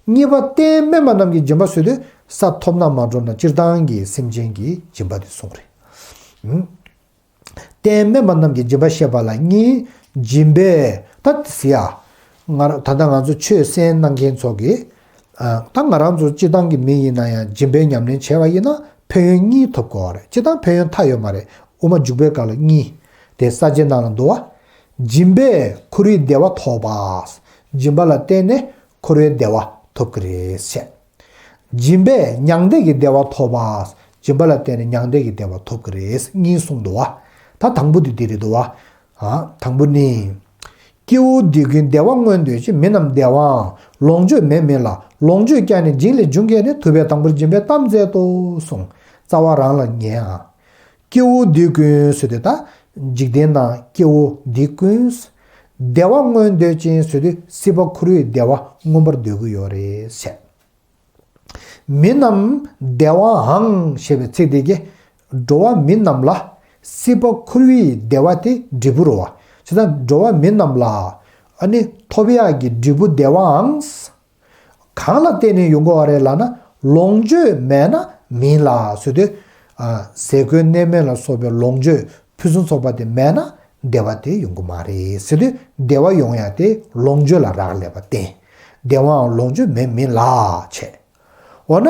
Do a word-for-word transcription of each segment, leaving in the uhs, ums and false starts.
གཉིས་པ་རྟེན་དམན་པ་རྣམས་ཀྱི་སྦྱིན་པ་ཟེར་དུས་ས་ཐོབ་ན་མ་གྲུབ་ན་སྤྱིར་བཏང་གི་སེམས་ཅན་གྱི་སྦྱིན་པ་དེ་གསུངས་རེད། རྟེན་དམན་པ་རྣམས་ཀྱི་སྦྱིན་པ་བཤད་པ་ལ་གཉིས། སྦྱིན་པས་ད་ཟེར་ཡ། ང་ར་ད་ལྟ་ང་ཚོ་ཆོས་གསན་གནང་མཁན་ཚོ་གིས། ཨ། ད་ང་རང་ཚོ་སྤྱིར་བཏང་གི་མི་ཡིན་ན་ཡང་སྦྱིན་པའི་ཉམས་ལེན་བྱས་པ་ཡིན་ན་ཕན་ཡོན་གཉིས་ཐོབ་དགོས་པ་རེད། སྤྱིར་བཏང་ཕན་ཡོན་མཐའ་ཡོད་མ་རེད། དབུ་མ་འཇུག་པའི་སྐབས་ལ་གཉིས། དེ་ས་བཅད་ནང་ལ་འདུག་བ། སྦྱིན་པས་འཁོར་བའི་བདེ་བ་ཐོབ་པ། སྦྱིན་པ་ལ་བརྟེན་ནས་འཁོར་བའི་བདེ་བ་ཐོབ་ཀྱི་རེད་བཤད། སྦྱིན་པས་མྱང་འདས་ཀྱི་བདེ་བ་ཐོབ་པ། སྦྱིན་པ་ལ་བརྟེན་ནས་མྱང་འདས་ཀྱི་བདེ་བ་ཐོབ་ཀྱི་རེད། གཉིས་གསུངས་འདུག་བ། ད་དང་པོ་དེ་འདི་རེད་འདུག་བ། ཨ། དང་པོ་ནི། སྐྱེ་བོ་འདི་ཀུན་བདེ་བ་མངོན་འདོད་ཅིང་། མི་རྣམས་བདེ་བའང་ལོངས་སྤྱོད་མེད་མིན་ལ། ལོངས་སྤྱོད་ཀྱང་ནི་སྦྱིན་ལས་འབྱུང་མཁྱེན་ནས། ཐུབ་པས་དང་པོར་སྦྱིན་པའི་གཏམ་མཛད་དོ་གསུངས། རྩ་བ་རང་ལ་ཉེ་བ། སྐྱེ་བོ་འདི་ཀུན་ཟེར་དུས་ད་འཇིག་རྟེན་ན་སྐྱེ་བོ་འདི་ཀུན། བདེ་བ་མངོན་འདོད་ཅིང་ཟེར་དུས་སྲིད་པ་འཁོར་བའི་བདེ་བ་མངོན་པར་འདོད་ཀྱི་ཡོད་རེད་བཤད། མི་རྣམས་བདེ་བའང་ཞེས་པའི་ཚིག་དེ་གིས་འགྲོ་བ་མི་རྣམས་ལ་སྲིད་པ་འཁོར་བའི་བདེ་བ་དེ་འབྲས་བུ་རེད་བ། བྱས་ཙང་འགྲོ་བ་མི་རྣམས་ལ་ཨ་ནི་ཐོབ་ཡག་གི་འབྲས་བུ་བདེ་བའང་གང་ལ་བརྟེན་ནས་ཡོང་དགོས་པ་རེད་ལབ་ན། ལོངས་སྤྱོད་མེད་ན་མིན་ལ་ཟེར་དུས། ཟས་གོས་གནས་མལ་ལ་སོགས་པའི་ལོངས་སྤྱོད་ཕུན་སུམ་ཚོགས་པ་དེ་མེད་ན་བདེ་བ་དེ་ཡོང་གི་མ་རེད་ཟེར་དུས། བདེ་བ་ཡོང་ཡ་དེ་ལོངས་སྤྱོད་ལ་རག་ལས་པ་བརྟེན། བདེ་བའང་ལོངས་སྤྱོད་མེད་མིན་ལ་བྱས། འོ་ན་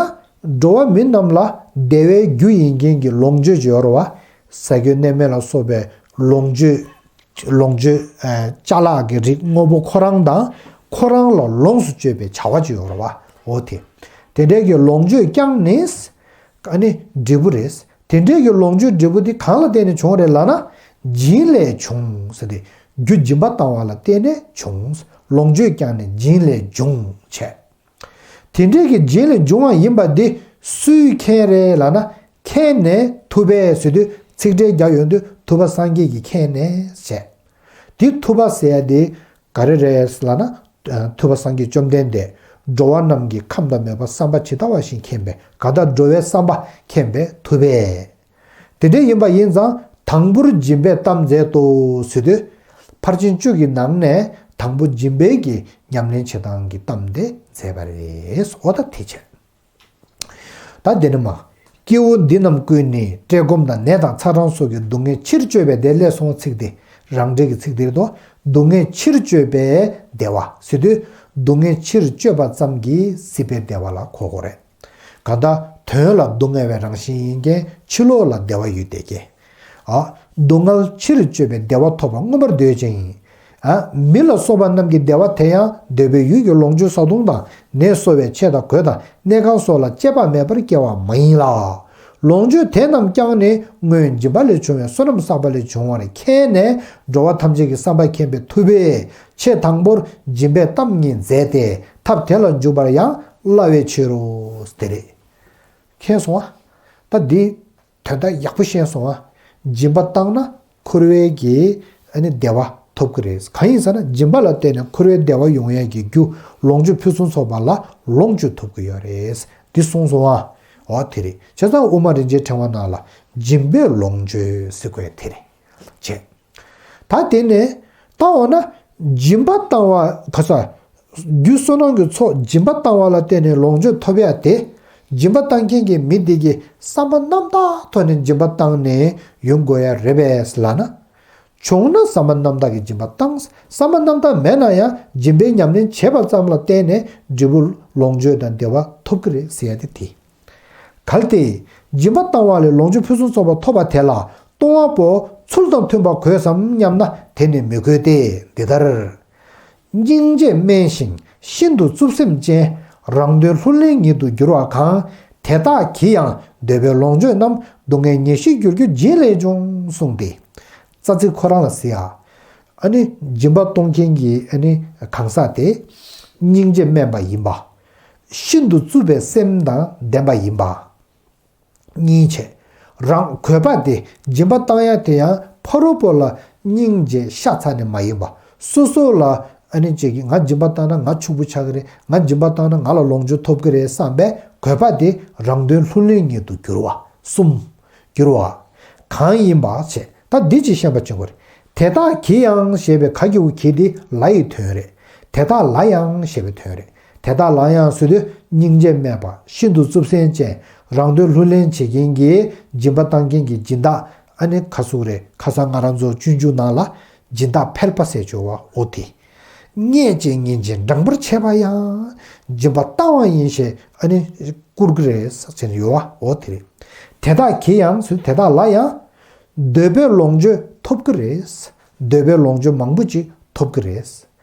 འགྲོ་བ་མི་རྣམས་ལ་བདེ་བའི་རྒྱུ་ཡིན་མཁན་གྱི་ལོངས་སྤྱོད་ཅིག་ཡོད་རེད་བ། ཟས་གོས་གནས་མལ་ལ་སོགས་པའི་ལོངས་སྤྱོད། ལོངས་སྤྱོད། ཨ། ཅ་ལག་གི་རིགས་དངོས་པོ་ཁོ་རང་དང་ཁོ་རང་ལ་ལོངས་སུ་སྤྱོད་པའི་བྱ་བ་ཅིག་ཡོད་རེད་བ། འོ་དེ། དེ་འདྲའི་གི་ལོངས་སྤྱོད་ཀྱང་ནི། ཨ་ནི་འབྲས་བུ་རེད། དེ་འདྲའི་གི་ལོངས་སྤྱོད་འབྲས་བུ་དེ་གང་ལ་བརྟེན་ནས་བྱུང་བ་རེད་ལབ་ན། སྦྱིན་ལས་བྱུང་ཟེར་ཏེ། རྒྱུ་སྦྱིན་པ་བཏང་བ་ལ་བརྟེན་ནས་བྱུང་། ལོངས་སྤྱོད་ཀྱང་ནི་སྦྱིན་ལས་འབྱུང་བྱས། དེ་འདྲའི་གི་སྦྱིན་ལས་འབྱུང་བ་ཡིན་པ་འདི་སུས་མཁྱེན་རེད་ལབ་ན། མཁྱེན་ནས་ཐུབ་པས་ཟེར་དུས་ཚིག་ཕྲད་རྒྱག་ཡོང་དུས་ཐུབ་པ་སངས་རྒྱས་ཀྱིས་མཁྱེན་ནས་བྱས། དེ་ཐུབ་པ་ཟེར་ཡ་དེ་ག་རེ་རེད་ལབ་ན། ཐུབ་པ་སངས་རྒྱས་བཅོམ་ལྡན་འདས་འགྲོ་བ་རྣམས་ཀྱི་ཁམས་དང་མོས་པ་བསམ་པ་ཇི་ལྟ་བ་བཞིན་མཁྱེན་པས། གང་དག་འགྲོ་བའི་བསམ་པ་མཁྱེན་པས་ཐུབ་པས། དེ་འདྲ་ཡིན་པ་ཡིན་ཙང་དང་པོར་སྦྱིན་པའི་གཏམ་མཛད་དོ་ཟེར་དུས། ཕར་ཕྱིན་བཅུ་གི་ནང་ནས་དང་པོ་སྦྱིན་པའི་གི་ཉམས་ལེན་བྱེད་སྟངས་ཀྱི་གཏམ་དེ་མཛད་པ་རེད། འོ་ད་དེ་བྱས། ད་དེ་ནི་མ། སྐྱེ་བོ་འདི་རྣམས་ཀུན་ནི་བཀྲེས་སྐོམ་དང་ནད་དང་ཚ་གྲང་སོགས་ཀྱི་སྡུག་བསྔལ་ཕྱིར་གཅོད་པའི་བདེ་ལས་སོང་། ཚིག་དེ་རང་འགྲེལ་གྱི་ཚིག་དེ་རེད་དོ། སྡུག་བསྔལ་ཕྱིར་གཅོད་པའི་བདེ་བ་ཟེར་དུས། སྡུག་བསྔལ་ཕྱིར་གཅོད་པ་ཙམ་གྱིས་སྲིད་པའི་བདེ་བ་ལ་གོ་དགོས་རེད། གང་ལྟར་དོན་ལ་སྡུག་བསྔལ་བའི་རང་བཞིན་ཡིན་མཁན་ཕྱི་ལོགས་ལ་བདེ་བ་ཡོད་བསྡད་མཁན། ཨ། སྡུག་བསྔལ་ཕྱིར་གཅོད་པའི་བདེ་བ་ཐོབ་པར་མངོན་པར་འདོད་ཅིང་། ཨ། མི་ལ་སོགས་པ་རྣམས་ཀྱི་བདེ་བ་དེ་ཡང་འདོད་པའི་ཡུལ་གྱི་ལོངས་སྤྱོད་བཟའ་བཏུང་དང་ནད་གསོ་བའི་ཆས་དང་གོས་དང་གནས་ཁང་སོགས་ལ་གཅེས་པ་མེད་པར་སྐྱེ་བ་མ་ཡིན་ལ། ལོངས་སྤྱོད་དེ་རྣམས་ཀྱང་ནི་སྔོན་སྦྱིན་པ་ལས་བྱུང་བའི་བསོད་ནམས་བསགས་པ་ལས་བྱུང་བར་མཁྱེན་ནས་འགྲོ་བ་ཐམས་ཅད་ཀྱི་བསམ་པ་མཁྱེན་པས་ཐུབ་པས། ཆེས་དང་པོར་སྦྱིན་པའི་གཏམ་གཉིས་མཛད་དེ་ཐབས་དེ་ལ་འཇུག་པར་ཡང་སླ་བའི་ཕྱིར་རོ། དེ་རེད། མཁྱེན་སོང་ཨ། ད་འདི་དོན་དག་ཡག་པོ་ཤེས་སོང་ཨ། སྦྱིན་པ་བཏང་ན་འཁོར་བའི་གི་ཨ་ནི་བདེ་བ་ཐོབ་ཀྱི་རེད། གང་ཡིན་ཟེར་ན་སྦྱིན་པ་ལ་བརྟེན་ནས་འཁོར་བའི་བདེ་བ་ཡོང་ཡས་ཀྱི་རྒྱུ་ལོངས་སྤྱོད་ཕུན་སུམ་ཚོགས་པ་ལ་ལོངས་སྤྱོད་ཐོབ་ཀྱི་ཡོད་རེད། འདི་གསུངས་སོང་ཨ། འོ་དེ་རེད། བྱས་ཙང་དབུ་མ་རིན་ཆེན་ཕྲེང་བ་ནང་ལ་སྦྱིན་པས་ལོངས་སྤྱོད་ཟེར་དགོས་དེ་རེད། བྱས། ད་དེ་ནས་ད་འོ་ན་སྦྱིན་པ་བཏང་བ་ག་ས། རྒྱུ་བསོད་ནམས་ཀྱི་ཚོགས་སྦྱིན་པ་བཏང་བ་ལ་བརྟེན་ནས་ལོངས་སྤྱོད་ཐོབ་ཡ་དེ། སྦྱིན་པ་བཏང་མཁན་གྱི་མི་དེ་གི་བསམ་པ་རྣམ་དག་ཐོག་ནས་སྦྱིན་པ་བཏང་ནས་ཡོང་དགོས་ཡ་རེད་པས་ལབ་ན། བྱུང་ན་བསམ་པ་རྣམ་དག་གི་སྦྱིན་པ་བཏང་། བསམ་པ་རྣམ་དག་མེད་ན་ཡང་སྦྱིན་པའི་ཉམས་ལེན་བྱས་པ་ཙམ་ལ་བརྟེན་ནས་འབྲས་བུ་ལོངས་སྤྱོད་དང་བདེ་བ་ཐོབ་ཀྱི་རེད་ཟེར་ཡ་དེ་དེ། གལ་ཏེ། སྦྱིན་པ་བཏང་བ་ལས་ལོངས་སྤྱོད་ཕུན་སུམ་ཚོགས་པ་ཐོབ་པ་དེ་ལ་ལྟུང་བ་པོ་ཚུལ་དང་མཐུན་པར་དགོས་སམ་སྙམ་ན་དེ་ནི་མི་དགོས་ཏེ། འདི་ལྟར། སྙིང་རྗེ་དམན་ཞིང་ཤིན་ཏུ་རྩུབ་སེམས་ཅན། རང་དོན་ལྷུར་ལེན་ཉིད་དུ་འགྱུར་བ་གང་། དེ་དག་གིས་ཡང་འདོད་པའི་ལོངས་སྤྱོད་རྣམས་སྡུག་བསྔལ་ཉེར་ཞིར་འགྱུར་རྒྱུ་སྦྱིན་ལས་འབྱུང་གསུངས་ཏེ། རྩ་ཚིག་ཁོ་རང་ལ་གཟིགས་ཨ། ཨ་ནི་སྦྱིན་པ་གཏོང་མཁན་གྱི་ཨ་ནི་གང་ཟག་དེ་སྙིང་རྗེ་དམན་པ་ཡིན་པ། ཤིན་ཏུ་རྩུབ་པའི་སེམས་དང་ལྡན་པ་ཡིན་པ། གཉིས་བྱས། རང་དགོས་པ་དེ་སྦྱིན་པ་བཏང་ཡ་དེ་ཡང་ཕ་རོལ་པོ་ལ་སྙིང་རྗེ་ཤ་ཚ་ནས་མ་ཡིན་པ། སོ་སོ་ལ་ཨ་ནི་ཅིག་གིས་ང་སྦྱིན་པ་བཏང་ན་ང་ཕྱུག་པོ་ཆགས་ཀྱི་རེད། ང་སྦྱིན་པ་བཏང་ན་ང་ལ་ལོངས་སྤྱོད་ཐོབ་ཀྱི་རེད་བསམ་པའི་དགོས་པ་དེ་རང་དོན་ལྷུར་ལེན་ཉིད་དུ་འགྱུར་བ་གསུམ། འགྱུར་བ། གང་ཡིན་པ་བྱས། ད་འདི་ཅིག་ཤེས་པ་བྱེད་དགོས་རེད། དེ་དག་གིས་ཡང་ཞེས་པའི་ག་གི་གུ་གི་འདི་ལ་ཡི་དོན་རེད། དེ་དག་ལ་ཡང་ཞེས་པའི་དོན་རེད། དེ་དག་ལ་ཡང་ཟེར་དུས་སྙིང་རྗེ་མེད་པ། ཤིན་ཏུ་རྩུབ་སེམས་ཅན། རང་དོན་ལྷུར་ལེན་བྱེད་མཁན་གྱི་སྦྱིན་པ་བཏང་མཁན་གྱི་སྦྱིན་བདག་ཨ་ནི་ཁ་སུག་རེད། ཁ་སང་ང་རང་ཚོ་སྤྱོད་འཇུག་ནང་ལ་སྦྱིན་བདག་ཕལ་པ་ཟེར་བྱུང་བ་འོ་དེ། བརྙས་བཅས་ཉེས་ཅན་འགྲངས་པར་བྱེད་པ་ཡང་། སྦྱིན་པ་བཏང་བ་ཡིན་ཞེས་ཨ་ནི་བཀུར་གྱི་རེད་ཟེར་ཡོད་བ་འོ་དེ་རེད། དེ་དག་གིས་ཡང་ཟེར་དེ་དག་ལ་ཡང་། འདོད་པའི་ལོངས་སྤྱོད་ཐོབ་ཀྱི་རེད། འདོད་པའི་ལོངས་སྤྱོད་མང་པོ་ཅིག་ཐོབ་ཀྱི་རེད།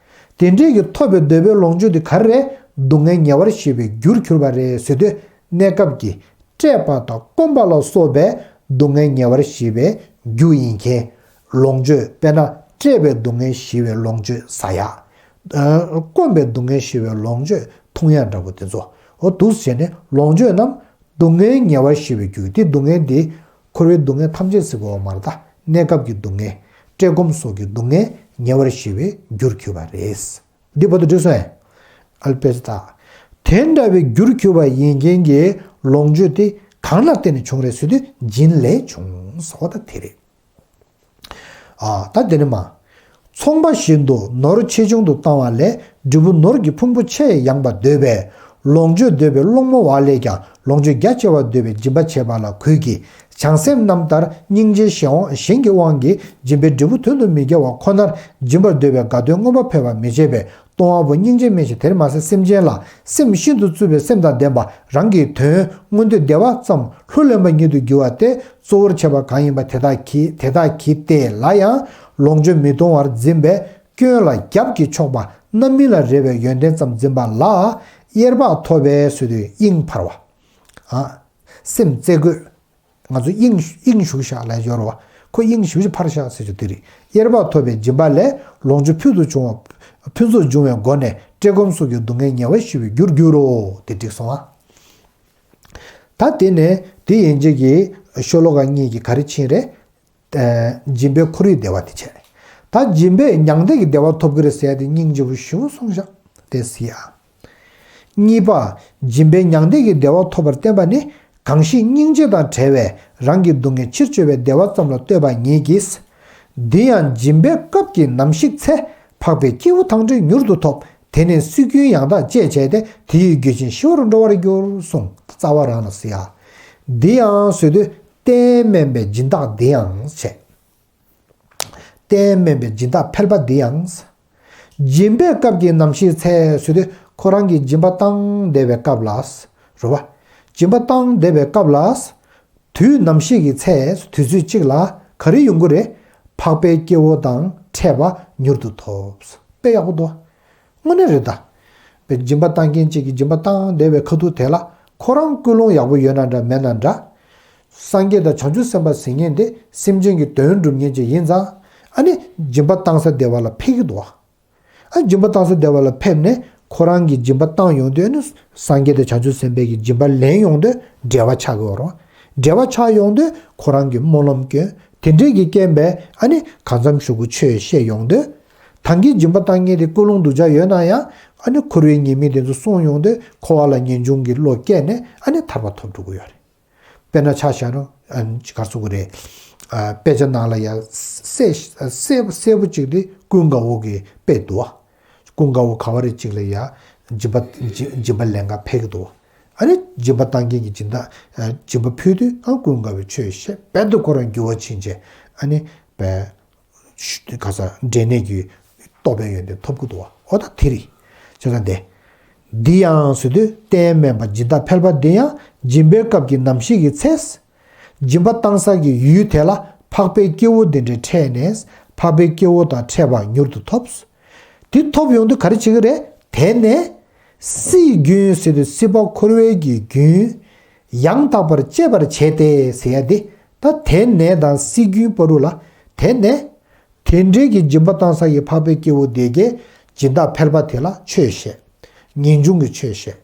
དེ་འདྲའི་གི་ཐོབ་པའི་འདོད་པའི་ལོངས་སྤྱོད་དེ་ག་རེ་རེད། སྡུག་བསྔལ་ཉེ་བར་ཞི་བའི་རྒྱུར་གྱུར་པ་རེད་ཟེར་དུས་གནས་སྐབས་ཀྱི་བཀྲེས་པ་དང་སྐོམ་པ་ལ་སོགས་པའི་སྡུག་བསྔལ་ཉེ་བར་ཞི་བའི་རྒྱུ་ཡིན་མཁན་ལོངས་སྤྱོད། དཔེར་ན་བཀྲེས་པའི་སྡུག་བསྔལ་ཞི་བའི་ལོངས་སྤྱོད་ཟ་ཡག་ཨ། སྐོམ་པའི་སྡུག་བསྔལ་ཞི་བའི་ལོངས་སྤྱོད་འཐུང་ཡག་འདྲ་པོ་དེ་ཚོ་འོ་འདུག་བྱས་ནས་ལོངས་སྤྱོད་རྣམས་སྡུག་བསྔལ་ཉེ་བར་ཞི་བའི་རྒྱུ། དེ་སྡུག་བསྔལ་དེ་འཁོར་བའི་སྡུག་བསྔལ་ཐམས་ཅད་ཟེར་དགོས་པ་མ་རེད་ད། གནས་སྐབས་ཀྱི་སྡུག་བསྔལ། བཀྲེས་སྐོམ་སོགས་ཀྱི་སྡུག་བསྔལ་ཉེ་བར་ཞི་བའི་རྒྱུར་གྱུར་པ་རེད། འདི་བར་དུ་འགྲིག་སོང་ངས། ཨལ་པེ་ཙི་ཏ། དེ་འདྲ་བའི་རྒྱུར་གྱུར་པ་ཡིན་མཁན་གྱི་ལོངས་སྤྱོད་དེ་གང་ལ་བརྟེན་ནས་བྱུང་རེད་ཟེར་དུས་སྦྱིན་ལས་བྱུང་ཟེར་བ་ད་དེ་རེད། ཨ། ད་དེ་ནི་མ། ཚོང་པ་བཞིན་དུ་ནོར་ཆེ་ཆུང་དུ་བཏང་བ་ལས་འབྲས་བུ་ནོར་གྱི་ཕུང་པོ་ཆེས་ཡངས་པ་འདོད་པས་ལོངས་སྤྱོད་འདོད་པའི་སློང་མོ་བ་ལས་ཀྱང་ལོངས་སྤྱོད་རྒྱ་ཆེ་བ་འདོད་པའི་སྦྱིན་པ་བྱེད་པ་ལ་གུས་ཀྱི། བྱང་སེམས་རྣམ་ཐར་སྙིང་རྗེ་གཞན་དབང་གཞན་གྱི་དབང་གིས་སྦྱིན་པའི་འབྲས་བུ་དོན་དུ་མི་འགལ་བ་ཁོ་ནར་སྦྱིན་པར་འདོད་པའི་དགའ་སྟོན་མངོན་པ་འཕེལ་བར་མི་བྱེད་པས། གཏོང་བ་པོ་སྙིང་རྗེ་མེད་ཅིང་དེར་མ་ཟད་སེམས་ཅན་ལ་སེམས་ཤིན་ཏུ་རྩུབ་པའི་སེམས་དང་ལྡན་པ། རང་གི་དོན་མངོན་འདོད་བདེ་བ་ཙམ་ལྷུར་ལེན་པ་ཉིད་དུ་འགྱུར་བ་སྟེ། གཙོ་བོར་བྱས་པ་གང་ཡིན་པ་དེ་དག་གིས་དེ་དག་གིས་དེ་ལ་ཡང་ལོངས་སྤྱོད་མི་གཏོང་བར་འཛིན་པས་སྐྱོན་ལ་རྒྱབ་ཀྱིས་ཕྱོགས་པ་རྣམ་སྨིན་ལ་རེ་བའི་ཡོན་ཏན་ཙམ་འཛིན་པ་ལ་དབྱེར་དཔག་ཐོབ་པས་ཟེར་དུས་དབྱིངས་འཕར་བ། ཨ། སེམས་རྩེ་དགོས། ང་ཚོ་དབྱིངས་དབྱིངས་ཞུགས་ཤག་ལ་ཡོད་རེད་བ། ཁོ་དབྱིངས་ཞུགས་ཕར་ཤག་ཟེར་རྒྱུ་དེ་རེད། དབྱེར་དཔག་ཐོབ་པའི་སྦྱིན་པ་ལས་ལོངས་སྤྱོད་ཕུལ་དུ་བྱུང་བ། ཕུན་ཚོགས་འབྱུང་བའི་སྒོ་ནས་བཀྲེས་སྐོམ་སོགས་ཀྱི་སྡུག་བསྔལ་ཉེ་བར་ཞི་བའི་རྒྱུར་འགྱུར་རོ། དེ་འགྲིག་སོང་ཨ། ད་དེ་ནས་དེ་ཡན་ཆད་ཀྱི་ཤོ་ལོ་ཀ་གཉིས་ཀྱི་ག་རེ་ཕྱིན་རེད། ཨ། སྦྱིན་པས་འཁོར་བའི་བདེ་བ་དེ་བྱས། ད་སྦྱིན་པས་མྱང་འདས་ཀྱི་བདེ་བ་ཐོབ་ཀྱི་རེད་ཟེར་ཡ་དེ་སྙིང་རྗེ་པོ་ཞེ་པོ་གསུངས་ཤག་དེ་སྲིད་ཨ། གཉིས་པ། སྦྱིན་པས་མྱང་འདས་ཀྱི་བདེ་བ་ཐོབ་པར་བསྟན་པ་ནི་གང་ཞིག་སྙིང་རྗེ་དང་བྲལ་བས་རང་གི་སྡུག་བསྔལ་ཕྱིར་བཅོས་པའི་བདེ་བ་ཙམ་ལ་ལྟོས་པ་ཉིད་ཀྱིས། འདི་ཡང་སྦྱིན་པའི་སྐབས་ཀྱི་ནམ་ཞིག་ཚེ་འཕགས་པའི་སྐྱེས་བུ་དང་འདྲ་མྱུར་དུ་ཐོབ། དེ་ནས་སྲིད་རྒྱུན་ཡང་དག་བཅད་བྱས་ཏེ་དེ་ཡི་རྒྱུ་ཅན་ཞི་བར་འགྲོ་བར་འགྱུར་གསུངས། རྩ་བ་རང་ལ་ཟེར་ཡ། འདི་ཡང་ཟེར་དུས་རྟེན་དམན་པའི་སྦྱིན་བདག་འདི་ཡང་བྱས། རྟེན་དམན་པའི་སྦྱིན་བདག་ཕལ་པ་འདི་ཡང་། སྦྱིན་པའི་སྐབས་ཀྱི་ནམ་ཞིག་ཚེ་ཟེར་དུས་ཁོ་རང་གིས་སྦྱིན་པ་བཏང་བསྡད་པའི་སྐབས་ལ། རེད་བ། སྦྱིན་པ་བཏང་བསྡད་པའི་སྐབས་ལ། དུས་ནམ་ཞིག་གི་ཚེ་དུས་ཚོད་གཅིག་ལ་ག་རེ་ཡོང་གི་རེད། འཕགས་པའི་སྐྱེ་བོ་དང་འཕྲད་པ་མྱུར་དུ་ཐོབ། དཔེ་ཡག་པོ་འདུག་དངོས་གནས་རེད་ད། དཔེ་སྦྱིན་པ་བཏང་མཁན་གཅིག་གིས་སྦྱིན་པ་བཏང་བསྡད་པའི་ཁ་ཐུག་དེ་ལ་ཁོ་རང་ཀུན་སློང་ཡག་པོ་ཡོད་ན་འདྲ་མེད་ན་འདྲ། སངས་རྒྱས་དང་བྱང་ཆུབ་སེམས་དཔའ་ཟེར་མཁན་དེ་སེམས་ཅན་གྱི་དོན་སྒྲུབ་མཁན་ཅིག་ཡིན་ཙང་། ཨ་ནི་སྦྱིན་པ་བཏང་ས་བདེ་བ་ལ་ཕེབས་ཀྱི་འདུག་ཨ། སྦྱིན་པ་བཏང་ས་བདེ་བ་ལ་ཕེབས་ནས་ཁོ་རང་གིས་སྦྱིན་པ་བཏང་ཡོང་དུས་ཨ་ནི་སངས་རྒྱས་དང་བྱང་ཆུབ་སེམས་དཔའི་གི་སྦྱིན་པ་ལེན་ཡོང་དུས་འབྲེལ་བ་ཆགས་ཀྱི་ཡོད་རེད། འབྲེལ་བ་ཆགས་ཡོང་དུས་ཁོ་རང་གི་སྨོན་ལམ་སྐྱོན་དེ་འདྲས་ཀྱི་རྐྱེན་པས་ཨ་ནི་གང་འཚམ་ཞུ་གུ་ཆོས་བཤད་ཡོང་དུས། ད་གིན་སྦྱིན་པ་བཏང་མཁན་དེ་ཀུན་སློང་སྡུག་ཅག་ཡོད་ན་ཡང་ཨ་ནི་འཁོར་བའི་ཉེས་དམིགས་དེ་ཚོ་སོང་ཡོང་དུས་འཁོར་བ་ལ་ངེས་འབྱུང་གི་བློ་སྐྱེས་ནས་ཨ་ནི་ཐར་པ་ཐོབ་འགྲོ་གི་ཡོད་རེད། དཔེར་ན་ཆ་བཞག་ན་ཨ་ནི་ག་རེ་ཟེར་དགོས་རེད། ཨ། དཔེ་ཆ་ནང་ལ་ཡང་གསལ་གསལ་གསལ་པོ་གཅིག་དེ་ཀུན་དགའ་བོ་གི་དཔེ་འདུག་བ། ཀུན་དགའ་བོ་ག་བ་རེ་གཅིག་ལ་ཡང་སྦྱིན་པ་སྦྱིན་སྦྱིན་པ་ལེན་ག་ཕེབས་ཀྱི་འདུག་བ། ཨ་ནི་སྦྱིན་པ་བཏང་མཁན་གྱི་སྦྱིན་བདག་སྦྱིན་པ་ཕུལ་དུས་ཨ་ཀུན་དགའ་བོས་ཆོས་བཤད་རྦད་དེ་ཁོ་རང་འགྱུར་བ་ཕྱིན་བྱས་ཨ་ནི་བས། ག་ས་འབྲས་གནས་ཀྱི་རྟོགས་པའི་ཡོན་ཏན་ཐོབ་ཀྱི་འདུག་བ། འོ་ད་དེ་རེད། བྱས་ཙང་དེ། འདི་ཡང་ཟེར་དུས་རྟེན་དམན་པ་སྦྱིན་བདག་ཕལ་པ་འདི་ཡང་སྦྱིན་པའི་སྐབས་ཀྱི་ནམ་ཞིག་གི་ཚེ། སྦྱིན་པ་བཏང་ས་གི་ཡུལ་དེ་ལ་འཕགས་པའི་སྐྱེ་བོ་འདི་འདྲའི་འཕྲད་ནས་འཕགས་པའི་སྐྱེ་བོ་དང་འཕྲད་པ་མྱུར་དུ་ཐོབ། དེ་ཐོབ་ཡོང་དུས་ག་རེ་བྱེད་ཀྱི་རེད། དེ་ནས་སྲིད་རྒྱུན་ཟེར་དུས་སྲིད་པ་འཁོར་བའི་གི་རྒྱུན་ཡང་དག་པར་བཅད་པར་བྱས་ཏེ་ཟེར་ཡ་དེ། ད་དེ་ནས་དང་སྲིད་རྒྱུན་བར་དུ་ལ་དེ་ནས། དེ་འདྲའི་གི་སྦྱིན་པ་བཏང་ས་ཡི་འཕགས་པའི་སྐྱེ་བོ་དེ་གས་སྦྱིན་བདག་ཕལ་པ་དེ་ལ་ཆོས་བཤད། ངེས་འབྱུང་གི་ཆོས་བཤད།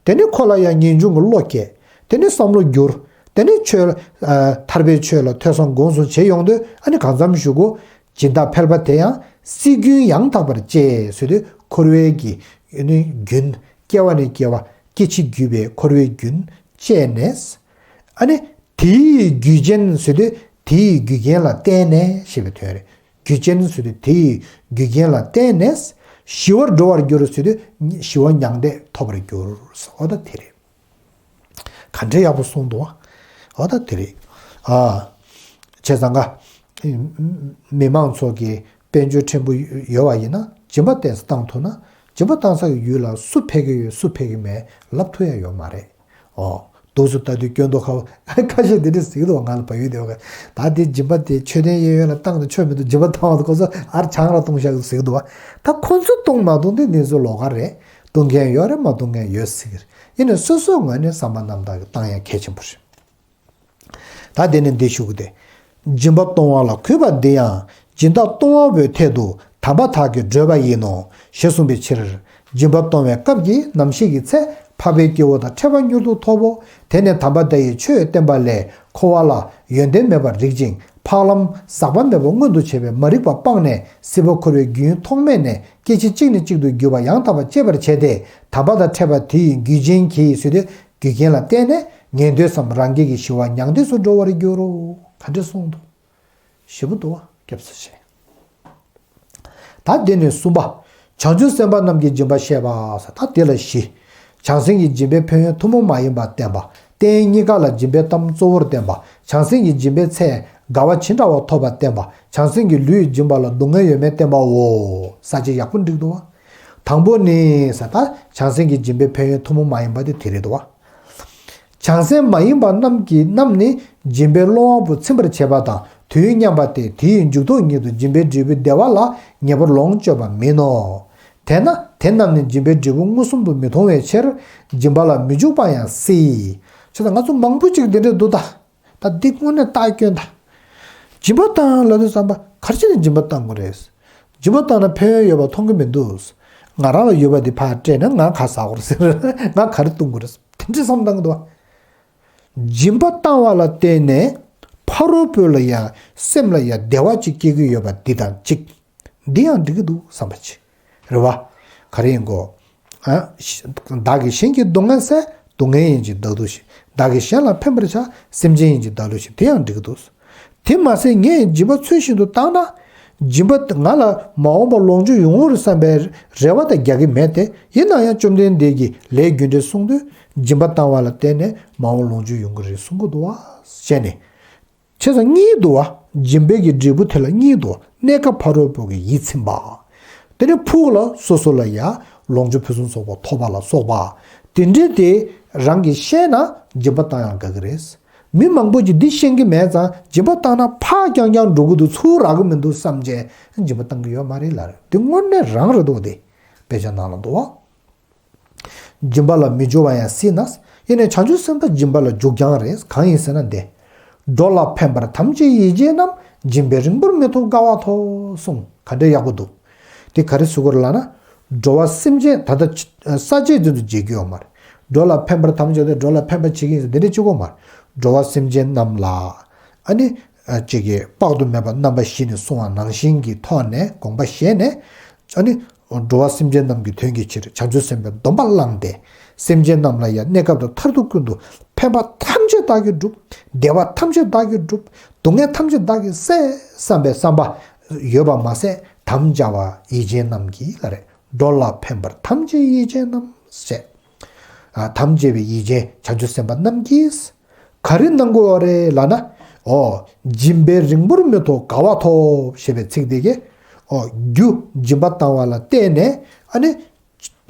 དེ་ནས་ཁོ་ལ་ཡང་ངེས་འབྱུང་གི་བློ་སྐྱེས། དེ་ནས་བསམ་བློ་འགྱུར། དེ་ནས་ཆོས་ལ་ཨ་ཐར་པའི་ཆོས་ལ་ཐོས་བསམ་སྒོམ་གསུམ་བྱེད་ཡོང་དུས་ཨ་ནི་གང་འཚམ་ཞུ་གོ། སྦྱིན་བདག་ཕལ་པ་དེ་ཡང་སྲིད་རྒྱུན་ཡང་དག་པར་བཅད་ཟེར་དུས་འཁོར་བའི་གི་ཨ་ནི་རྒྱུན་སྐྱེ་བ་ནས་སྐྱེ་བ་སྐྱེ་འཆི་རྒྱུ་བའི་འཁོར་བའི་རྒྱུན་བཅད་ནས། ཨ་ནི་དེའི་རྒྱུ་ཅན་ཟེར་དུས་དེའི་རྒྱུ་རྐྱེན་ལ་བརྟེན་ནས་ཞེས་པའི་དོན་རེད། རྒྱུ་ཅན་ཟེར་དུས་དེའི་རྒྱུ་རྐྱེན་ལ་བརྟེན་ནས་ ཞི་བར་འགྲོ་བར་འགྱུར་ཟེར་དུས་ཞི་བ་མྱང་འདས་ཐོབ་པར་འགྱུར། འོ་ད་དེ་རེད། ག་འདྲའི་ཡག་པོ་གསུངས་འདུག་བ། འོ་ད་དེ་རེད། ཨ། བྱས་ཙང་ཀ། མི་མང་ཚོ་གི་དཔལ་འབྱོར་ཕྲན་བུ་ཡོད་པ་ཡིན་ན་སྦྱིན་པ་ཏོག་ཙམ་བཏང་ཐུབ་ན། སྦྱིན་པ་བཏང་ས་གི་ཡུལ་ལ་སུ་ཕེབས་ཀྱི་ཡོད་སུ་ཕེབས་ཀྱི་མེད་ལབ་ཐུབ་ཡ་ཡོད་མ་རེད། ཨོ། འདུག་སེ་ལྟ་དུས་སྐྱོན་འདུག་ཁ་བ་ཁ་ཤས་དེ་འདྲས་ཟེར་གྱི་འདུག་བ། ང་ལ་བལ་ཡུལ་དེ་བ་ག་ད་དེ་སྦྱིན་པ་དེ་མཆོད་རྟེན་གཡས་གཡོན་ལ་བཏང་ན་ཆོ་མི་འདུག་སྦྱིན་པ་བཏང་བ་དེ་ཁོ་ཚོ་ཨར་ཆང་ར་བཏུང་བཞག་གི་ཟེར་གྱི་འདུག་བ། ད་ཁོ་ཚོ་བཏུང་མ་བཏུང་དེ་ནི་ཚོ་ལོགས་ཀ་རེད། བཏུང་མཁན་ཡོད་རེད། མ་བཏུང་མཁན་ཡོད་སྲིད་ཀྱི་རེད། ཡིན་ནའི་སོ་སོའི་ངོས་ནས་བསམ་པ་རྣམ་དག་གིས་བཏང་ཡ་གལ་ཆེན་པོ་རེད། ད་དེ་ནས་འདི་ཞུ་གི་དེ། སྦྱིན་པ་གཏོང་བ་ལ་གུས་པ་འདི་ཡང་སྦྱིན་བདག་གཏོང་བ་པོའི་ཐད་དུ་དམ་པ་དག་གིས་བགྲོད་པ་ཡིན་ནོ། ཞེས་གསུངས་པའི་ཕྱིར། སྦྱིན་པ་གཏོང་བའི་སྐབས་ཀྱི་རྣམ་ཤེས་ཀྱི་ཚེ་འཕགས་པའི་སྐྱེ་བོ་དང་ཕྲད་པ་མྱུར་དུ་ཐོབ་བོ། དེ་ནས་དམ་པ་དག་གིས་ཆོས་བསྟན་པ་ལས་འཁོར་བ་ལ་ཡོན་ཏན་མེད་པར་རིག་ཅིང་འཕགས་ལམ་ཟག་པ་མེད་པ་མངོན་དུ་བྱེད་པའི་མ་རིག་པ་སྤངས་ནས་སྲིད་པ་འཁོར་བའི་རྒྱུན་ཐོགས་མེད་ནས་སྐྱེ་འཆི་གཅིག་ནས་གཅིག་ཏུ་འགྱུར་བ་ཡང་དག་པར་སྤྱད་པར་བྱས་ཏེ་དམ་པ་དང་ཕྲད་པ་དེ་ཡི་རྒྱུ་རྐྱེན་གྱིས་ཟེར་ཏེ། རྒྱུ་རྐྱེན་ལ་བརྟེན་ནས་ཉན་ཐོས་སམ་རང་རྒྱལ་གྱི་ཞི་བ་མྱང་འདས་སུ་འགྲོ་བར་འགྱུར་རོ། ག་འདྲ་གསུངས་འདུག་ཞེ་པོ་འདུག་བ། སྐྱབས་སུ་མཆི། ད་འདི་ནས་གསུམ་པ། བྱང་ཆུབ་སེམས་དཔའ་རྣམས་ཀྱི་སྦྱིན་པ་བཤད་པ་ཟེར། ད་འདི་ལ་བཞི། བྱང་སེམས་ཀྱི་སྦྱིན་པའི་ཕན་ཡོན་ཐུན་མོང་མ་ཡིན་པ་བསྟན་པ། རྟེན་གཉིས་ཀ་ལ་སྦྱིན་པའི་གཏམ་གཙོ་བོར་བསྟན་པ། བྱང་སེམས་ཀྱི་སྦྱིན་པའི་ཚེ་དགའ་བ་ཇི་འདྲ་བ་ཐོབ་པ་བསྟན་པ། བྱང་སེམས་ཀྱི་ལུས་ཡི་སྦྱིན་པ་ལ་སྡུག་བསྔལ་ཡོད་མེད་བསྟན་པའོ། ས་བཅད་ཡག་པོ་འགྲིག་འདུག་བ། དང་པོ་ནི་ཟེར། ད་བྱང་སེམས་ཀྱི་སྦྱིན་པའི་ཕན་ཡོན་ཐུན་མོང་མ་ཡིན་པ་དེ་དེ་རེད་འདུག་བ། བྱང་སེམས་མ་ཡིན་པ་རྣམས་ཀྱིས་རྣམས་ནི་སྦྱིན་པའི་བློ་དབང་པོ་ཚིམ་པར་བྱེད་པ་དང་དུས་མཉམ་པ་སྟེ་དེའི་མཇུག་ཐོགས་ཉིད་དུ་སྦྱིན་པའི་འབྲས་བུའི་བདེ་བ་ལ་ངེས་པར་ལོངས་སྤྱོད་པ་མིན་ནོ། དེས་ན་དེ་རྣམས་ནི་སྦྱིན་པའི་འབྲས་བུ་མངོན་སུམ་དུ་མི་མཐོང་བའི་ཕྱིར་སྦྱིན་པ་ལ་མི་འཇུག་པ་ཡང་སྲིད། ཁྱོད་ད་ང་ཚོ་མང་པོ་ཅིག་འདི་འདྲ་འདུག་ད། ད་འདི་དངོས་གནས་རྟགས་སྐྱོན་ད། སྦྱིན་པ་བཏང་ལབ་དུས་ཙམ་པ་ག་རེ་བྱས་ནས་སྦྱིན་པ་བཏང་དགོས་རེད། སྦྱིན་པ་བཏང་ན་ཕན་ཡོན་ཡོད་པ་མཐོང་གི་མི་འདུག་ང་རང་ལ་ཡོད་པ་འདི་ཕར་སྤྲད་ན་ང་ག་ཟ་དགོས་རེད་ཟེར། ང་ག་རེ་བཏུང་དགོས་རེད། དེ་འདྲའི་བསམ་བཏང་གི་འདུག་བ། སྦྱིན་པ་བཏང་བ་ལ་བརྟེན་ནས་ཕ་རོལ་པོ་ལ་ཡང་སེམས་ལ་ཡང་བདེ་བ་ཅིག་སྐྱེ་གི་ཡོད་པ་འདི་དང་གཅིག་འདི་ཡང་འགྲིག་གི་འདུག་བསམ་པ་ཅིག་རེད་བ། ག་རེ་ཡིན་གོ། ཨ། བདག་གིས་གཞན་གྱི་སྡུག་བསྔལ་སེལ། སྡུག་བསྔལ་ཡིན་གྱི་བདག་ཏུ་ཞིག་བདག་གིས་གཞན་ལ་ཕན་པར་བྱ། སེམས་ཅན་ཡིན་གྱི་བདག་ལུས་ཤིག་དེ་ཡང་འགྲིག་གི་འདུག་དེ་མ་ཟད་ངས་སྦྱིན་པ་ཚུལ་བཞིན་དུ་བཏང་ན། སྦྱིན་པ་ང་ལ་མ་འོངས་པ་ལོངས་སྤྱོད་ཡོང་གི་རེད་བསམ་པའི་རེ་བ་དང་རྒྱག་གི་མེད་དེ། ཡིན་ན་ཡང་བཅོམ་ལྡན་འདས་ཀྱིས་ལས་རྒྱུ་འབྲས་གསུངས་དུས་སྦྱིན་པ་བཏང་བ་ལ་བརྟེན་ནས་མ་འོངས་ལོངས་སྤྱོད་ཡོང་གི་རེད་གསུང་གི་འདུག་བ། བྱས་ནས། བྱས་ཙང་གཉིས་འདུག་བ། སྦྱིན་པའི་གི་འབྲས་བུ་དེ་ལ་གཉིས་འདུག་བ། གནས་སྐབས་ཕ་རོལ་པོ་གི་ཡིད་ཚིམ་པ། དེ་ནས་ཕུགས་ལ་སོ་སོ་ལ་ཡང་ལོངས་སྤྱོད་ཕུན་སུམ་ཚོགས་པ་ཐོབ་པ་ལ་སོགས་པ། དེ་འདྲའི་དེ་རང་གིས་ཤེས་ན་སྦྱིན་པ་བཏང་ཡང་དགའ་གི་རེད། མི་མང་པོ་ཅིག་འདི་ཤེས་ཀྱི་མེད་ཙང་སྦྱིན་པ་བཏང་ན་ཕར་རྐྱང་རྐྱང་འགྲོ་གི་འདུག་ཚུར་རག་གི་མི་འདུག་བསམ་བྱས་སྦྱིན་པ་བཏང་གི་ཡོད་མ་རེད་ལ། དེ་དངོས་གནས་རང་རེད་འདུག་དེ་དཔེ་ཆ་ནང་ལ་འདུག་བ། སྦྱིན་པ་ལ་མི་འཇུག་པ་ཡང་སྲིད་ན། ཡིན་ནའི་བྱང་ཆུབ་སེམས་དཔའ་སྦྱིན་པ་ལ་འཇུག་རྐྱང་རེད། གང་ཡིན་ཟེར་ན་འདི། འགྲོ་ལ་ཕན་པར་ཐམས་ཅད་ཡིད་བྱེད་རྣམས། སྦྱིན་པས་རིང་པོར་མི་ཐོགས་དགའ་བ་ཐོབ་གསུངས། ག་འདྲའི་ཡག་པོ་འདུག་དེ་ག་རེ་ཟེར་དགོས་རེད་ལབ་ན། འགྲོ་བ་སེམས་ཅན་ད་ལྟ་ས་བཅད་འདི་ཚོ་བརྗེད་རྒྱུ་ཡོད་མ་རེད། འགྲོ་ལ་ཕན་པར་ཐམས་ཅད་དེ་འགྲོ་ལ་ཕན་པ་བྱེད་ཀྱི་ཡིན་ཟེར་འདི་འདྲ་བྱེད་དགོས་མ་རེད། འགྲོ་བ་སེམས་ཅན་རྣམས་ལ། ཨ་ནི། ཅིག་གིས་དཔག་ཏུ་མེད་པ་རྣམ་པ་བཞི་ནས་གསུངས་པ་ནང་བཞིན་གྱི་ཐོག་ནས་དགོངས་པ་བཞེས་ནས། ཨ་ནི། འགྲོ་བ་སེམས་ཅན་རྣམས་ཀྱི་དོན་གྱི་ཕྱིར་བྱང་ཆུབ་སེམས་དཔའི་སྡོམ་པ་བླངས་ཏེ། སེམས་ཅན་རྣམས་ལ་ཡང་གནས་སྐབས་དང་མཐར་ཐུག་ཀུན་ཏུ་ཕན་པ་ཐམས་ཅད་བདག་གིས་བསྒྲུབ། བདེ་བ་ཐམས་ཅད་བདག་གིས་བསྒྲུབ། སྡུག་བསྔལ་ཐམས་ཅད་བདག་གིས་བསལ་བསམ་པའི་བསམ་པ་ཡོད་པ་མ་ཟད་དམ་བཅའ་བ་ཡིད་ཅན་རྣམས་ཀྱིས་ལ་རེ། འགྲོ་ལ་ཕན་པར་ཐམས་ཅད་ཡིད་ཅན་རྣམས་ཟེར། ཨ། དམ་བཅས་པའི་ཡིད་ཅན་བྱང་ཆུབ་སེམས་དཔའ་རྣམས་ཀྱིས། ག་རེ་གནང་དགོས་པ་རེད་ལབ་ན། ཨོ། སྦྱིན་པས་རིང་པོར་མི་ཐོགས་དགའ་བ་ཐོབ་ཞེས་པའི་ཚིག་དེ་གས། ཨོ། རྒྱུ་སྦྱིན་པ་བཏང་བ་ལ་བརྟེན་ནས་ཨ་ནི།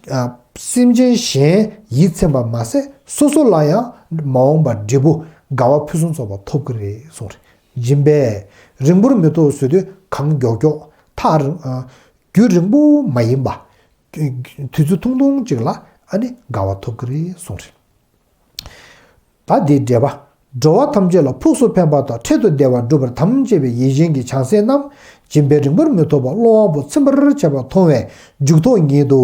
ཨ། སེམས་ཅན་གཞན་ཡིད་ཚིམ་པ་མ་ཟད་སོ་སོ་ལ་ཡང་མ་འོངས་པར་འབྲས་བུ་དགའ་བ་ཕུན་སུམ་ཚོགས་པ་ཐོབ་ཀྱི་རེད་གསུངས་རེད། སྦྱིན་པས་རིང་པོར་མི་ཐོགས་ཟེར་དུས་གང་མགྱོགས་མགྱོགས་ཐག་རིང་། ཨ། རྒྱུན་རིང་པོ་མ་ཡིན་པ། དུས་ཚོད་ཐུང་ཐུང་ཅིག་ལ་ཨ་ནི་དགའ་བ་ཐོབ་ཀྱི་རེད་གསུངས་རེད། ད་འདིའི་འགྲེལ་པ། འགྲོ་བ་ཐམས་ཅད་ལ་ཕུགས་སུ་ཕན་པ་དང་འཕྲལ་དུ་བདེ་བ་སྒྲུབ་པར་དམ་བཅས་པའི་ཡིད་བཞིན་གྱི་བྱང་སེམས་རྣམས་སྦྱིན་པས་རིང་པོར་མི་ཐོགས་པར་བློ་དབང་པོ་ཚིམ་པར་བྱེད་པ་མཐོང་བས་མཇུག་ཐོགས་ཉིད་དུ་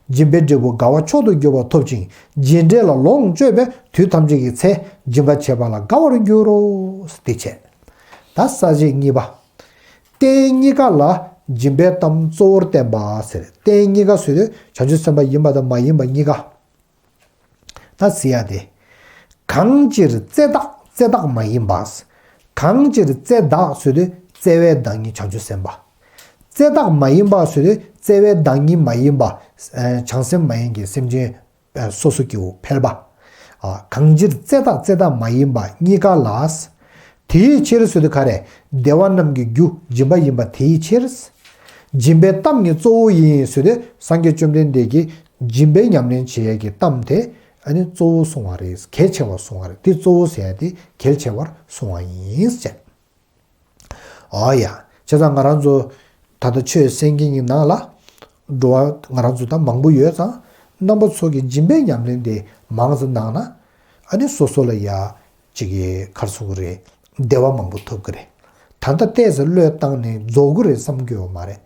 སྦྱིན་པའི་འབྲས་བུ་དགའ་བ་མཆོག་ཏུ་གྱུར་པ་ཐོབ་ཅིང་རྗེས་འབྲས་ལ་ལོངས་སྤྱོད་པས་དུས་ཐམས་ཅད་ཀྱི་ཚེ་སྦྱིན་པ་བྱེད་པ་ལ་དགའ་བར་འགྱུར་རོ། དེ་བྱས། ད་ས་བཅད་གཉིས་པ། རྟེན་གཉིས་ཀ་ལ་སྦྱིན་པའི་གཏམ་གཙོ་བོར་བསྟན་པ་ཟེར། རྟེན་གཉིས་ཀ་ཟེར་དུས་བྱང་ཆུབ་སེམས་དཔའ་ཡིན་པ་དང་མ་ཡིན་པ་གཉིས་ཀ། ད་ཟེར་ཡ་དེ། གང་ཕྱིར་བརྩེ་བདག་བརྩེ་བདག་མ་ཡིན་པ། གང་ཕྱིར་བརྩེ་བདག་ཟེར་དུས་བརྩེ་བའི་བདག་ཉིད་བྱང་ཆུབ་སེམས་དཔའ། བརྩེ་བདག་མ་ཡིན་པ་ཟེར་དུས་བརྩེ་བའི་བདག་ཉིད་མ་ཡིན་པ། བྱང་སེམས་མ་ཡིན་གྱི་སེམས་ཅན་སོ་སོ་སྐྱེ་བོ་ཕལ་པ། གང་ཕྱིར་བརྩེ་བདག་བརྩེ་བདག་མ་ཡིན་པ་གཉིས་ཀ་ལ། དེའི་ཕྱིར་ཟེར་དུས་ག་རེ། བདེ་བ་རྣམས་ཀྱི་རྒྱུ་སྦྱིན་པ་ཡིན་པ་དེའི་ཕྱིར། སྦྱིན་པའི་གཏམ་ནི་གཙོ་བོ་ཡིན་ཟེར་དུས་སངས་རྒྱས་བཅོམ་ལྡན་འདས་ཀྱིས་སྦྱིན་པའི་ཉམས་ལེན་བྱེད་ཡས་ཀྱི་གཏམ་དེ་ཨ་ནི་གཙོ་བོ་གསུང་བ་རེད། གལ་ཆེ་བ་གསུང་བ་རེད། དེ་གཙོ་བོ་ཟེར་ཡ་དེ་གལ་ཆེ་བར་གསུང་བ་ཡིན་ཟེར། ཨོ་ཡ། བྱས་ཙང་ང་རང་ཚོ་ད་ལྟ་ཆོས་གསན་མཁན་གྱི་ནང་ལ་འགྲོ་བ་ང་རང་ཚོ་ད་མང་པོ་ཡོད་ཙང་རྣམ་པ་ཚོ་གི་སྦྱིན་པའི་ཉམས་ལེན་དེ་མང་ཙམ་གནང་ན་ཨ་ནི་སོ་སོ་ལ་ཡ་ཅིག་གི་ག་རེ་ཟེར་དགོས་རེད། བདེ་བ་མང་པོ་ཐོབ་ཀྱི་རེད། ད་ལྟ་ཏོག་ཙམ་བློས་བཏང་ནས་རྫོགས་ཀྱི་རེད་བསམ་གྱི་ཡོད་མ་རེད།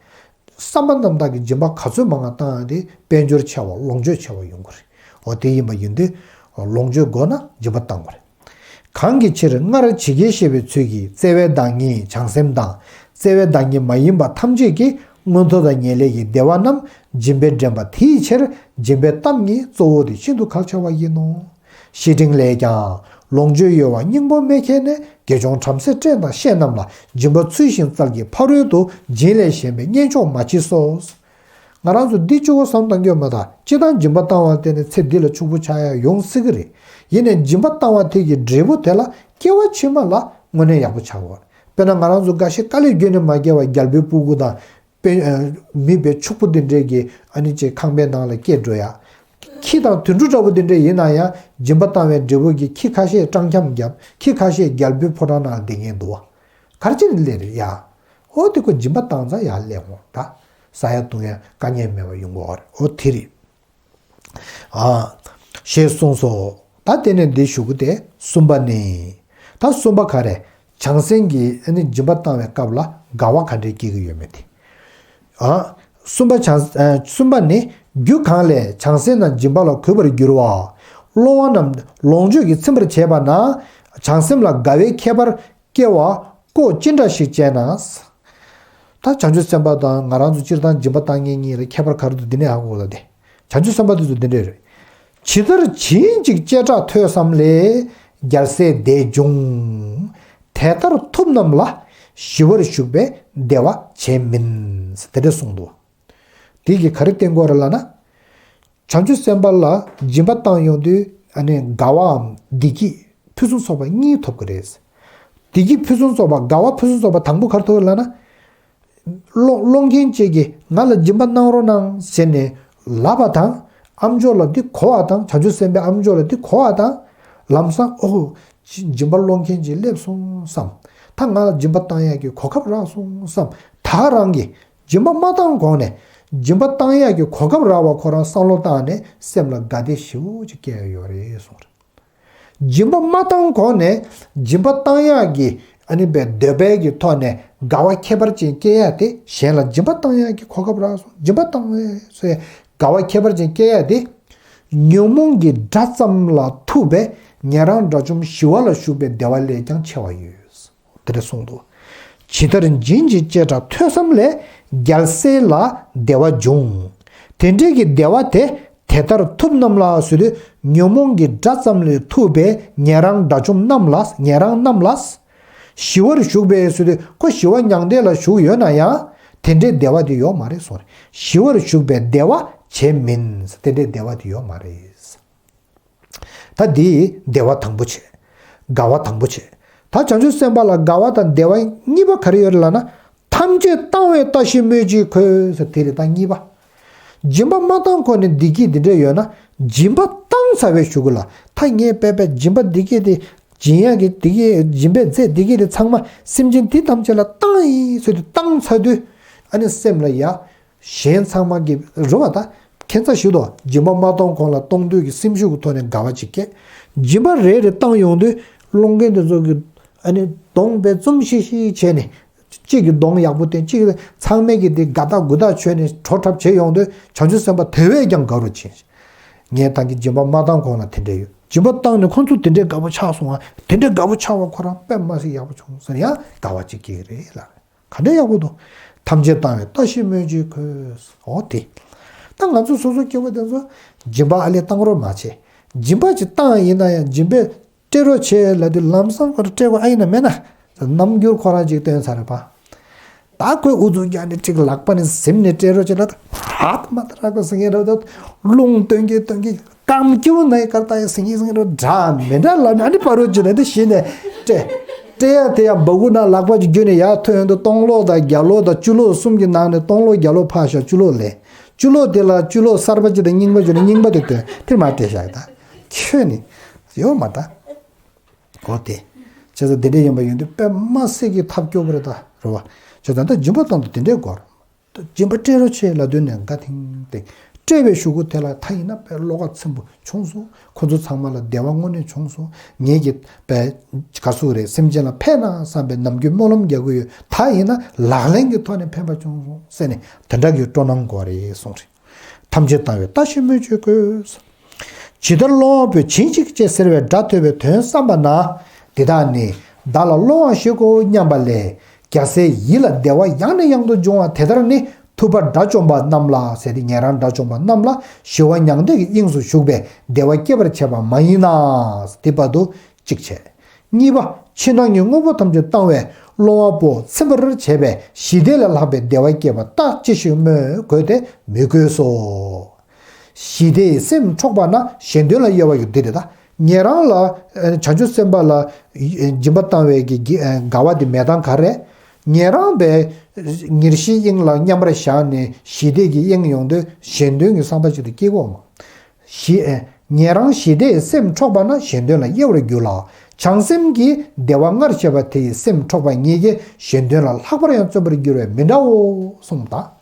བསམ་པ་རྣམ་དག་གི་སྦྱིན་པ་ག་ཚོད་མང་བ་བཏང་ཡང་དེ་དཔལ་འབྱོར་ཆེ་བ་ལོངས་སྤྱོད་ཆེ་བ་ཡོང་གི་རེད། འོ་དེ་ཡིན་པ་ཡིན་དུས་ལོངས་སྤྱོད་དགོས་ན་སྦྱིན་པ་བཏང་དགོས་རེད། གང་གི་ཕྱིར་སྔར་ཇི་སྐད་བཤད་པའི་ཚུལ་གྱིས་བརྩེ་བའི་བདག་ཉིད་བྱང་སེམས་དང་བརྩེ་བའི་བདག་ཉིད་མ་ཡིན་པ་ཐམས་ཅད་ཀྱི་མངོན་མཐོ་དང་ངེས་ལེགས་ཀྱི་བདེ་བ་རྣམས་སྦྱིན་པས་འདྲེན་པ་དེའི་ཕྱིར་སྦྱིན་པའི་གཏམ་ཉིད་གཙོ་བོ་དེ་ཤིན་ཏུ་གལ་ཆེ་བ་ཡིན་ནོ། བཤེས་སྤྲིང་ལས་ཀྱང་། ལོངས་སྤྱོད་ཡོད་པ་སྙིང་པོ་མེ་ཁྱེར་ནས་དགེ་སྦྱོང་བྲམ་ཟེ་བཀྲེན་དང་བཤེས་རྣམས་ལ་སྦྱིན་པ་ཚུལ་བཞིན་སྩལ་གྱི་ཕ་རོལ་ཏུ་སྦྱིན་ལས་གཞན་པའི་གཉེན་མཆོག་མ་མཆིས་སོ། ང་རང་ཚོ་འདི་གཅིག་པོ་བསམ་བཏང་རྒྱུ་མ་གཏོགས་སྤྱིར་བཏང་སྦྱིན་པ་བཏང་བ་དེ་ནི་ཚེ་འདི་ལ་ཕྱུག་པོ་ཆགས་ཡ་ཡོང་སྲིད་ཀྱི་རེད། ཡིན་ནའི་སྦྱིན་པ་བཏང་བ་དེ་གི་འབྲས་བུ་དེ་ལ་སྐྱེ་བ་ཕྱི་མ་ལ་དངོས་གནས་ཡག་པོ་ཆགས་དགོས། དཔེར་ན་ང་རང་ཚོ་འགའ་ཤས་དཀའ་ལས་བརྒྱུད་ནས་མ་སྐྱེ་བ་རྒྱལ་པོའི་སྤུ་གུ་དང་དཔེ། ཨ། མི་དཔེ་ཕྱུག་པོ་དེ་འདྲས་ཀྱི་ཨ་ནི་ཅིག་ཁང་པའི་ནང་ལ་སྐྱེས་འགྲོ་ཡ། ཁྱི་དང་དུད་འགྲོ་འདྲ་པོ་དེ་འདྲས་ཡིན་ན་ཡང་སྦྱིན་པ་བཏང་བའི་འབྲས་བུ་གིས་ཁྱི་ཁ་ཤས་སྤྲང་འཁྱམ་བརྒྱབ། ཁྱི་ཁ་ཤས་རྒྱལ་པོའི་ཕོ་བྲང་ནང་ལ་བསྡད་མཁན་འདུག་བ། ག་རེ་བྱས་ནས་སླེབས་རེད་ཡ། འོ་དེ་ཁོ་སྦྱིན་པ་བཏང་ཙང་ཡར་སླེབས་འོང་ད། ཟ་ཡ་བཏུང་ཡ་དཀའ་ངལ་མེད་པ་ཡོང་གི་ཡོད་རེད། འོ་དེ་རེད། ཨ། ཞེས་གསུངས་སོ། ད་དེ་ནས་འདི་ཞུ་གི་དེ་གསུམ་པ་ནི། ད་གསུམ་པ་ག་རེ། བྱང་སེམས་ཀྱིས་ཨ་ནི་སྦྱིན་པ་བཏང་བའི་སྐབས་ལ་དགའ་བ་ག་འདྲས་སྐྱེ་གི་ཡོད་མེད་དེ། ཨ། གསུམ་པ་བྱང་། ཨ། གསུམ་པ་ནི། རྒྱུ་གང་ལས་བྱང་སེམས་རྣམས་སྦྱིན་པ་ལ་གུས་པར་འགྱུར་བ། སློང་བ་རྣམས་ལོངས་སྤྱོད་ཀྱིས་ཚིམ་པར་བྱེད་པ་ན། བྱང་སེམས་ལ་དགའ་བའི་ཁྱད་པར་སྐྱེ་བ་ཀོ་ཅི་འདྲ་ཞིག་ཅེ་ན། ད་བྱང་ཆུབ་སེམས་དཔའ་དང་ང་རང་ཚོ་སྤྱིར་བཏང་སྦྱིན་པ་བཏང་མཁན་གཉིས་ལ་ཁྱད་པར་ག་རེ་འདུག་འདི་ནས་ཧ་གོ་ལ་དེ། བྱང་ཆུབ་སེམས་དཔའ་དེ་ཚོ་འདི་འདྲས་རེད། ཇི་ལྟར་བྱིན་ཅིག་ཅེས་སྒྲ་ཐོས་ཙམ་ལས་རྒྱལ་སྲས་བདེ་འབྱུང་། དེ་ལྟར་ཐུབ་རྣམས་ལ་ཞི་བར་བཞུགས་པས་བདེ་བ་བྱེད་མིན། དེ་འདྲས་གསུངས་འདུག་དེ་གིས་ག་རེ་བསྟན་གྱི་ཡོད་རེད་ལབ་ན། བྱང་ཆུབ་སེམས་དཔའ་ལ་སྦྱིན་པ་བཏང་ཡོང་དུས་ཨ་ནི་དགའ་བའམ་བདེ་སྐྱིད་ཕུན་སུམ་ཚོགས་པ་གཉིས་ཐོབ་ཀྱི་རེད། བདེ་སྐྱིད་ཕུན་སུམ་ཚོགས་པ་དགའ་བ་ཕུན་སུམ་ཚོགས་པ་དང་པོ་ག་རེ་ཐོབ་ཀྱི་ལབ་ན། སློང་སློང་མཁན་གཅིག་གིས་ང་ལ་སྦྱིན་པ་གནང་རོགས་གནང་ཟེར་ནས་ལབ་པ་དང་ཨམ་ཅོག་ལ་འདི་གོ་བ་དང་བྱང་ཆུབ་སེམས་དཔའི་ཨམ་ཅོག་ལ་འདི་གོ་བ་དང་ལམ་སང་ཨོ་ཧོ། སྦྱིན་པ་སློང་མཁན་གཅིག་སླེབས་སོང་བསམ། ད་ང་ལ་སྦྱིན་པ་བཏང་ཡག་གི་གོ་སྐབས་རག་སོང་བསམ། ད་རང་གིས་སྦྱིན་པ་མ་བཏང་གོང་ནས་སྦྱིན་པ་བཏང་ཡག་གི་གོ་སྐབས་རག་པ་ཁོ་རང་བསམ་བློ་བཏང་ནས་སེམས་ལ་དགའ་བདེ་ཞེ་པོ་ཅིག་སྐྱེ་ཡ་ཡོད་རེད་གསུངས་རེད། སྦྱིན་པ་མ་བཏང་གོང་ནས་སྦྱིན་པ་བཏང་ཡག་གི་ཨ་ནི་པའི་འདོད་པའི་གི་ཐོག་ནས་དགའ་བ་ཁྱད་པར་ཅན་སྐྱེ་ཡ་དེ་གཞན་ལ་སྦྱིན་པ་བཏང་ཡག་གི་གོ་སྐབས་རག་སོང་། སྦྱིན་པ་བཏང་ཡག་སོ་ཡ་དགའ་བ་ཁྱད་པར་ཅན་སྐྱེ་ཡ་དེ་ཉོན་མོངས་ཀྱི་དགྲ་ཙམ་ལ་ཐུག་པའི་ཉན་རང་དགྲ་བཅོམ་ཞི་བ་ལ་བཞུགས་པའི་བདེ་བ་ལས་ཀྱང་ཆེ་བ་ཡོད། དེ་འདྲ་གསུངས་འདུག་ཇི་ལྟར་བྱིན་ཅིག་ཅེས་སྒྲ་ཐོས་ཙམ་ལས་རྒྱལ་སྲས་ལ་བདེ་བ་འབྱུང་། དེ་འདྲའི་གི་བདེ་བ་དེ་དེ་ལྟར་ཐུབ་རྣམས་ལ་ཟེར་དུས་ཉོན་མོངས་ཀྱི་དགྲ་ཙམ་ལས་ཐུབ་པའི་ཉན་རང་དགྲ་བཅོམ་རྣམས་ལ་ཉན་རང་རྣམས་ལ། ཞི་བར་བཞུགས་པས་ཟེར་དུས་ཁོ་ཞི་བ་མྱང་འདས་ལ་བཞུགས་ཡོད་ན་ཡང་དེ་འདྲའི་བདེ་བ་དེ་ཡོད་མ་རེད་གསུངས་རེད། ཞི་བར་བཞུགས་པའི་བདེ་བ་བྱེད་མིན། དེ་འདྲའི་བདེ་བ་དེ་ཡོད་མ་རེད། ད་འདིས་བདེ་བ་དང་པོ་བྱས། དགའ་བ་དང་པོ་བྱས། ད་བྱང་ཆུབ་སེམས་དཔའ་ལ་དགའ་བ་དང་བདེ་བ་གཉིས་པ་ག་རེ་ཡོད་རེད་ལབ་ན། ཐམས་ཅད་བཏང་བས་བཀྲ་ཤིས་སྨོས་ཅི་དགོས་ཟེར་དེ་རེད་ད་གཉིས་པ། སྦྱིན་པ་མ་བཏང་གོང་ནས་བདེ་སྐྱིད་འདི་འདྲ་ཡོད་ན་སྦྱིན་པ་བཏང་ཚར་བའི་གཞུག་གུ་ལ་ད་ངས་དཔེ་དཔེ་སྦྱིན་པ་འདི་སྐྱིད་དེ་སྦྱིན་ཡག་གི་འདི་སྐྱིད་སྦྱིན་པའི་རྫས་འདི་སྐྱིད་དེ་ཚང་མ་སེམས་ཅན་འདི་ཐམས་ཅད་ལ་བཏང་ཡིན་ཟེར་དུས་བཏང་ཚར་དུས་ཨ་ནི་སེམས་ལ་ཡ། གཞན་ཚང་མ་གི་རེད་བ་ད། ཁྱད་མཚར་ཞིག་འདུག་སྦྱིན་པ་མ་གཏོང་གོང་ལ་གཏོང་འདོད་ཀྱི་སེམས་ཤུགས་ཀྱི་ཐོག་ནས་དགའ་བ་ཅིག་སྐྱེ། སྦྱིན་པ་རེ་རེ་བཏང་ཡོང་དུས་སློང་མཁན་དེ་ཚོ་གི་ཨ་ནི་གདོང་དཔེ་བཙུམ་ཤིག་ཤིག་བྱས་ནས་གཅིག་གི་གདོང་ཡག་པོ་བསྟན་གཅིག་གི་ཚང་མས་ཀྱི་དེ་དགའ་ཐག་དགུ་ཐག་ཆོད་ནས་བྲོ་འཁྲབ་བྱས་ཡོང་དུས་བྱང་ཆུབ་སེམས་དཔའ་དེ་བས་ཀྱང་དགའ་རུ་ཕྱིན། ངས་ད་གིན་སྦྱིན་པ་མ་བཏང་གོང་ལ་དེ་འདྲས་ཡོད། སྦྱིན་པ་བཏང་ནས་ཁོང་ཚོ་དེ་འདྲས་དགའ་པོ་ཆགས་སོང་ང་། དེ་འདྲས་དགའ་པོ་ཆགས་པ་ཁོ་རང་དཔེ་མ་སྲིད་ཡག་པོ་བྱུང་ཟེར་ཡང་དགའ་བ་ཅིག་སྐྱེ་གི་རེད་ལ། ག་འདྲ་ཡག་པོ་འདུག་ཐམས་ཅད་བཏང་བས་བཀྲ་ཤིས་སྨོས་ཅི་དགོས། འོ་དེ། ད་ང་ཚོ་སོ་སོ་སྐྱེ་བོ་དེ་ཚོ་སྦྱིན་པ་ཨ་ལས་བཏང་རོགས་མ་བྱེད། སྦྱིན་པ་ཅིག་བཏང་ཡིན་ན་ཡང་སྦྱིན་པས་སྤྲད་རོགས་བྱེད་ལབ་དུས་ལམ་སང་ཁོ་རང་སྤྲད་དགོས་ཨ་ཡིན་ན་མེད་ན། རྣམ་འགྱུར་ཁོ་རང་ཅིག་སྟོན་ཚར་རེད་པ། ད་ཁོས་ཨུ་ཚུགས་རྒྱག་ནས་ཁྲིག་ལག་པ་ནས་ཟིམ་ནས་སྤྲད་རོགས་བྱེད་ལ། ད་ཧ་ད་མ་ད་ར་ཁོ་ཟིང་ངེ་རོ་ད་རླུང་སྟོན་གྱི་སྟོན་གྱི་རྐང་སྐྱུག་ནས་ཀར་ད་ཡ་ཟིང་གི་ཟིང་གི་རོ་འདྲ་མི་འདྲ་ལབ་ནས་ཨ་ནི་ཕ་རོལ་ཅི་ད་འདི་ཤི་ནས་སྤྲད། སྤྲད་ཡ་དེ་ཡང་སྦ་ཁུག་ནང་ལག་པ་ཅིག་བརྒྱུད་ནས་ཡར་ཐོན་ཡོང་དུས་སྟོང་ལོག་དང་རྒྱ་ལོག་དང་བཅུ་ལོག་གསུམ་གྱི་ནང་ནས་སྟོང་ལོག་རྒྱ་ལོག་ཕར་བཞག་བཅུ་ལོག་ལེན། བཅུ་ལོག་དེ་ལ་བཅུ་ལོག་གསར་པ་ཅིག་དང་རྙིང་པ་བརྗོད་ནས་རྙིང་པ་དེ་ཐོན་དེར་མར་སྤྲད་བཞག་ད། ཁྱོད་ནི་ཡོད་མ་ད། འོ་དེ། བྱས་ཙང་དེ་འདྲ་ཡིན་པ་ཡིན་དུས་དཔེ་མ་སྲིད་ཀྱི་ཐབས་སྐྱོ་པོ་རེད་ད་རེད་བ། བྱས་ཙང་ད་སྦྱིན་པ་གཏོང་དུས་དེ་འདྲའི་སྐོར། སྦྱིན་པ་སྤྲད་རོགས་བྱེད་ལབ་དུས་ནས་དགའ་ཐིང་ཐིང་། སྤྲད་པའི་གཞུག་གུ་དེ་ལ་ད་ཡིན་ན་དཔེ་བློ་ཁ་ཚིམ་པོ་བྱུང་སོང་། ཁོ་ཚོ་ཚང་མ་ལ་བདེ་བ་དངོས་གནས་བྱུང་སོང་། ངེད་ཀྱིས་དཔེ་ག་ཟུག་རེད། སེམས་ཅན་ལ་ཕན་ན་བསམ་པའི་ནམ་རྒྱུན་སྨོན་ལམ་རྒྱག་གི་ཡོད། ད་ཡིན་ན་ལག་ལེན་གྱི་ཐོག་ནས་ཕན་པ་བྱུང་སོང་ཟེར་ནས་དེ་འདྲ་གི་སྤྲོ་སྣང་དགོས་རེད་གསུངས་རེད། ཐམས་ཅད་བཏང་བའི་ལྟ་ཞིབ་མོས་སྤྱོད་དགོས། ཇི་ལྟར་སློང་བ་པོས་བྱིན་ཅིག་ཅེས་ཟེར་བའི་སྒྲ་ཐོས་པའི་དོན་བསམ་པ་ན། འདི་དག་ནི་བདག་ལ་སློང་བ་ཞིག་གོ་སྙམ་པ་ལས། རྒྱལ་སྲས་ཡིད་ལ་བདེ་བ་ཡང་ནས་ཡང་དུ་འབྱུང་བ་དེ་ལྟར་ནི་ཐུབ་པ་དགྲ་བཅོམ་པ་རྣམས་ལ་ཟེར་ཏེ་ཉན་རང་དགྲ་བཅོམ་པ་རྣམས་ལ་ཞི་བ་མྱང་འདས་ཀྱི་དབྱིངས་སུ་ཞུགས་པས་བདེ་བ་སྐྱེད་པར་བྱེད་པ་མ་ཡིན་ན། དེ་བར་དུ་གཅིག་བྱས། གཉིས་པ། ཕྱི་ནང་གི་དངོས་པོ་ཐམས་ཅད་བཏང་བས་སློང་བ་པོ་ཚིམ་པར་བྱས་པས་ཞི་བདེ་ལས་ལྷག་པའི་བདེ་བ་སྐྱེད་པ་ལྟ་ཅི་ཞིག་སྨོས་དགོས་ཏེ་མི་དགོས་སོ། ཞི་བདེ་ཡི་སེམས་འཕྲོག་པ་ན་གཞན་དོན་ལ་གཡེལ་བ་ཡོད་དེ་རེད་ད། ཉན་རང་ལ་བྱང་ཆུབ་སེམས་དཔའ་ལ་སྦྱིན་པ་བཏང་བའི་གི་དགའ་བ་དེ་མེད་སྟངས་ག་རེ། ཉན་རང་པའི་ཉེར་ཞིའི་དབྱིངས་ལ་མཉམ་པར་བཞག་ནས་ཞི་བདེ་གི་དབྱིངས་ཡོང་དུས་གཞན་དོན་གྱི་བསམ་པ་ཅིག་ཏུ་སྐྱེ་གོ་མ། ཞི། ཉན་རང་ཞི་བདེའི་སེམས་འཕྲོག་པ་ན་གཞན་དོན་ལ་གཡེལ་བར་འགྱུར་ལ། བྱང་སེམས་ཀྱིས་བདེ་བ་སྔར་བྱས་པ་དེ་ཡི་སེམས་འཕྲོག་པ་ཉིད་ཀྱིས་གཞན་དོན་ལ་ལྷག་པར་ཡང་བརྩོན་པར་འགྱུར་བས་མི་འདྲའོ་གསུངས་པ་དང་